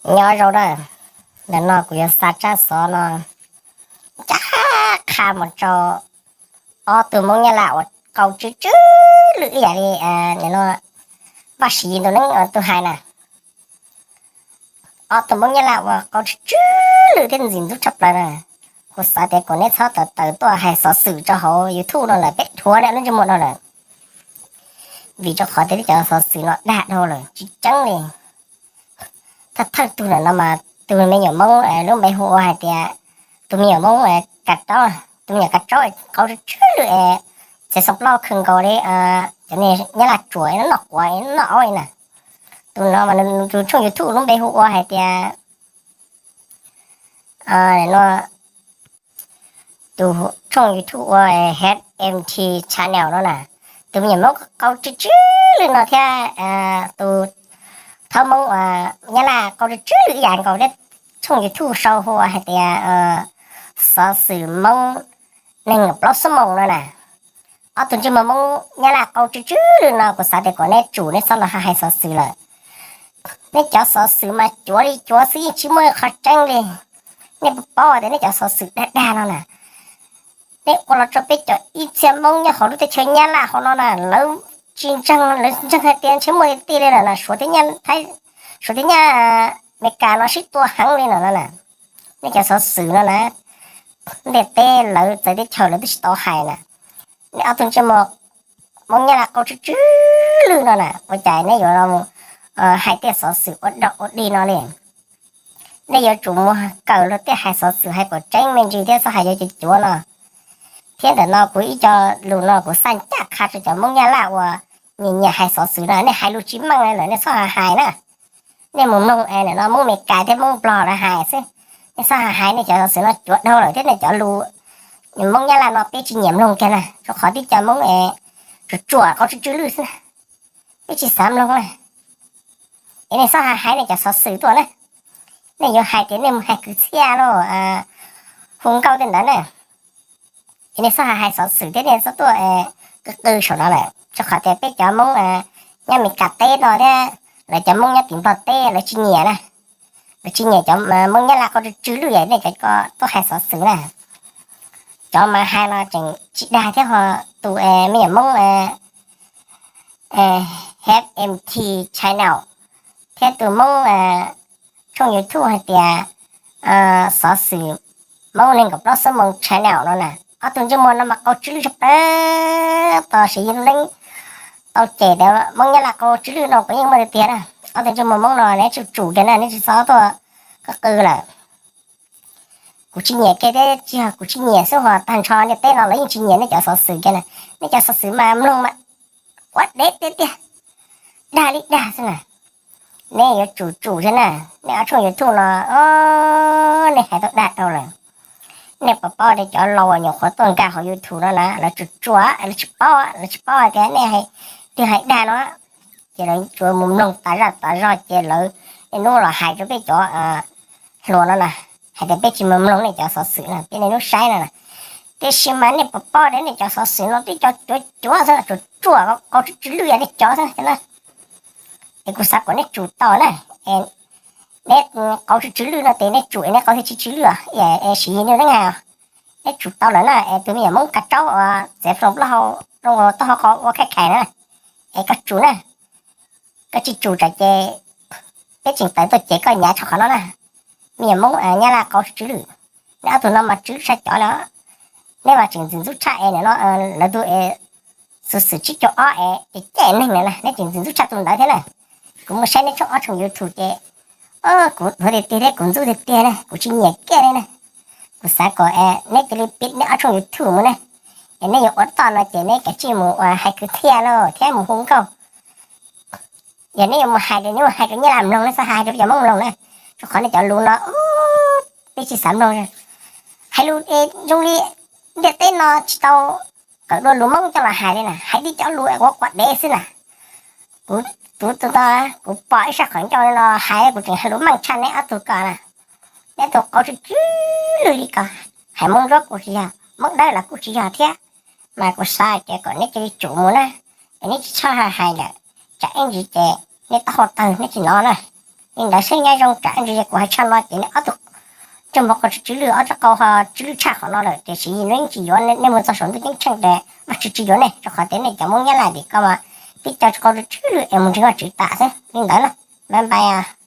Nyob zoo na, ntawm no kuv yuav xa tsab xov no ncaj qha mus rau ob tug Hmoob Nyab Laj uas qau tsw tsw lwj ib yam li no, Vaj Siv Yis tus neeb tus hais na. Ob tug Hmoob Nyab Laj uas qau tsw tsw lwj thiab ntxim ntxub tshaj plaws na. Kuv xav tias kom neb txhob tawm tawm tuaj hais xov xwm rau hauv YouTube no lawm, peb dhuav neb lub ntsej muag no lawm. Vim rau qhov tias neb cov xov xwm no dag dhau lawm tsis tseeb li. Thawj thawj tug ntawm no mas tus me nyuam Hmoob lub npe hu ua hais tias tus me nyuam Hmoob Kav Tsaub, tus me nyuam Kav Tsaub qau tsw tsw lwj es txiav xoo plaub kawg nkaus li cov niag Nyab Laj tsuam noj quav noj aub li na. Tus no mas nws tus tshooj YouTube lub npe hu ua hais tias no, tus tshooj YouTube ua H M T Channel no na. Tus me nyuam Hmoob qau tsw tsw lwj no thiab tus thaub Hmoob Nyab Laj qau tsw tsw lwj ib yam nkaus thiab, tshooj YouTube sau hu ua hais tias xov xwm Hmoob nees nkaum plaub xuab moos no na. Ob tug ntsej muag Hmoob Nyab Laj qau tsw tsw lwj no kuv xav tias kom neb tsum, neb txhob los hais xov xwm lawm. Neb cov xov xwm mas cuav li cuav xwb, yeej tsis muaj qhov tseeb li. Nej puas paub tias nej cov xov xwm dag dag no na, nej ua los rau peb cov ib txhia Hmoob nyob hauv lub teb chaws Nyab Laj hauv no na, lawv tsis ntseeg, lawv ntseeg hais tias ntshe muaj tiag tiag li lawm na, Suav thiab Nyab, Suav thiab Nyab Meskas no sib tua heev li no na. Nej cov xov xwm no na, ntiaj teb lawv txawv teb chaws lawv twb tsis tau hais na. Nej ob tug ntsej muag Hmoob Nyab Laj qau tsw tsw lwj no na, ua cas neb yuav los hais tej xov xwm ua dog ua dig no li? Nej yuav tsum mus kawm luag tej hais xov xwm hais kom tseeb me ntsis thiab txhob hais yuav cuav cuav no. Thiab ntawm no kuv ib co lus no kuv xa ncaj qha rau cov Hmoob Nyab Laj uas nyiam nyiam hais xov xwm na, nej hais lus tsis meej li lawm nej txhob hais na. Nej mus mloog es ntawm no Hmoob Meskas thiab Hmoob Nplog lawv hais xwb. Nej txhob hais, nej cov xov xwm no cuav dhau lawm thiab nej cov lus Hmoob Nyab Laj no peb tsis nyiam mloog kiag na, rau qhov tib co Hmoob es tsuam tsuam qau tsw tsw lwj xwb na, peb tsis xav mloog na. Es nej txhob hais hais nej cov xov xwm tuaj na. Nej yuav hais tias nej mus hais kwv txhiaj los hu nkauj tej ntawd na. Es nej txhob hais hais xov xwm thiab nej txhob tuaj qw qw saum no lawm, rau qhov tias peb cov Hmoob nyob Meskas teb no thiab lawv cov Hmoob nyob tim Nplog teb lawv tsis nyiam na. Lawv tsis nyiam cov Hmoob Nyab Laj qau tsw tsw lwj yam nej cov ko tuaj hais xov xwm na. Cov mas hais no tseem tsis dag thiab ho, tus me nyuam Hmoob H M T Channel thiab tus Hmoob tshooj YouTube hais tias xov xwm Hmoob nees nkaum plaub xuab moos channel no na. Ob tug ntsej muag no mas qau tsw lwj tshaj plaws, tos Siv Yis Leeb tau cem tias Hmoob Nyab Laj qau tsw lwj no kuv yeej muaj tiag tiag na. Ob tug ntsej muag Hmoob no neb tsum tsum kiag na, neb tsis txhob tuaj qw qw lawm. Kuv tsis nyiam kiag thiab, tsis yog kuv tsis nyiam xwb, ho tag nrho ntiaj teb no lawv yeej tsis nyiam nej cov xov xwm kiag na. Nej cov xov xwm mas mloog mas quav dev tiag tiag, dag li dag xwb na. Nej yuav tsum tsum thiab na. Nej ob tshooj YouTube no, nej hais tau dag dhau lawm. Nej puas paub tias cov laus uas nyuam qhuav tuaj nkag hauv YouTube no na, lawv tsuas tsuas, lawv tsis paub, lawv tsis paub hais tias nej twb hais dag no, ces lawv tsuas mus mloog tas zaj tas zog ces lawv niaj hnub los hais rau peb cov hluas no na, hais tias peb tsis mus mloog nej cov xov xwm no, peb niaj hnub saib no na. Tiam sis mas nej puas paub tias nej cov xov xwm no twb cov cuav cuav xwb, tsuas tsuas qau tsw tsw lwj yam nej cov xwb na. Es kuv xav kom nej tsum tau na. Neb qau tsw tsw lwj no ces neb tsum es neb qau thiaj tsis tsw lwj, Siv Yis Leeb hais, neb tsum tau lawm na. Es tus me nyuam Hmoob Kav Tsaub uas txiav xoo plaub hau, taub hau qau ua khaij khais na, es koj tsum na. Koj tsis tsum tsam ces peb tseem tawm tuaj ces koj nyav tshaj qhov no na. Me nyuam Hmoob Nyab Laj qau tsw tsw lwj, neb ob tug no mas tsw lwj tshaj cov li. Neb mas tseem ntxim ntxub tshaj es nim no lawv tus es xov xwm tsib caug ob es ces caij neeg na, neb tseem ntxim ntxub tshaj tus ntawd thiab na. Kuv mus saib neb tshooj ob tshooj YouTube ces kuv dhuav tiag tiag thiab kuv ntxub tiag tiag na, kuv tsis nyiam kiag li na. Kuv xav kom neb cia li piav neb ob tshooj YouTube mus na. Es neb yuav ua toj no ces neb kav tsij mus ua hais kwv txhiaj lauj thiab mus hu nkauj. Yog neb yuav mus hais ces neb mus hais rau Nyab Laj mloog, neb txhob hais rau peb cov Hmoob mloog na, rau qhov nej cov lus no peb tsis xav mloog. Hais lus zoo li ntiaj teb no tsis tau kawm dua lus Hmoob coj los hais li na, hais tib cov lus quav quav dev xwb na. Kuv tus ntawd kuv pom ib sab qhov ncauj li no hais kuv tseem hais lus meej tshaj neb ob tug ko na. Neb tus qau tsw tsw lwj li ko, hais Hmoob Ntsuab kuj tsis yog, Hmoob Dawb los kuj tsis yog thiab. Mas kuv xav ces kom neb cia li tsum mus na, es neb tsis txhob hais lawm, tsam ib ntsis ces neb taub hau tawg neb tsis hnov na. Li ntawd xwb, nyob zoo tsam ntsis kuv hais tshaj no ces nej ob tug tseem muaj qhov tsw tsw lwj, ob rab qau ho tsw lwj tshaj qhov no lawm, tiam sis nej yeej tsis yuav, nej mus txog saum ntuj ceeb tsheej ces Vajtswv tsis yuav nej, rau qhov tias nej cov Hmoob Nyab Laj tim ko mas tib co qau tsw tsw lwj es mus ntseeg Vajtswv tas xwb. Li ntawd na, bye bye.